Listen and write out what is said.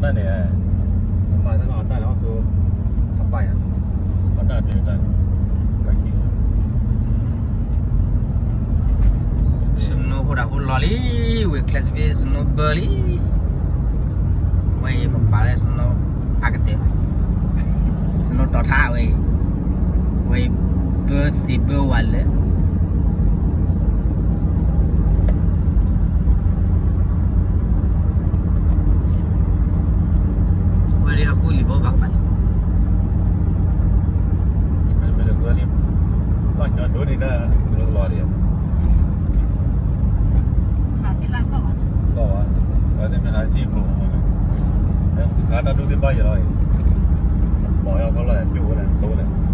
တၢ်န့ၣ် မၤတၢ်လီၤတၢ်န့ၣ် အီၣ်သိ ခးပၢ်ယၤ အတၢ်တၢ်တၢ် snow ဖိဒၣ်ဖိလီၤလံ, ဝဲ Class B snow ဘၢလံ, ဝဲအံၤပပာ်လၢ snow အကတၢၢ်, snow တီၤထါဝဲအံၤ, ဝဲအံၤဘၢသ့ၣ်ဘၢဝဲလၢ ဝဲဒၣ်အဃိလံာ်ဘီဘၣ်ကပၤလံ, မ့ၢ်လၢကွဲလံ, ဘၣ်ကညီဒိးန့ၢ်တၢ်စလီၤဒံး, သီၣ်ဘၣ်, ဝဲသ့ၣ်မ့ၢ်ဟးထံၣ်ဘိ, ခါတၢ်ဒိၣ်သ့ၣ်ဘၣ်ယၤလီၤအံၤ, ပီၤယီၤဖီလီၤယၤ ပျိၣ်ဝဲလဲၣ် တိလဲၣ်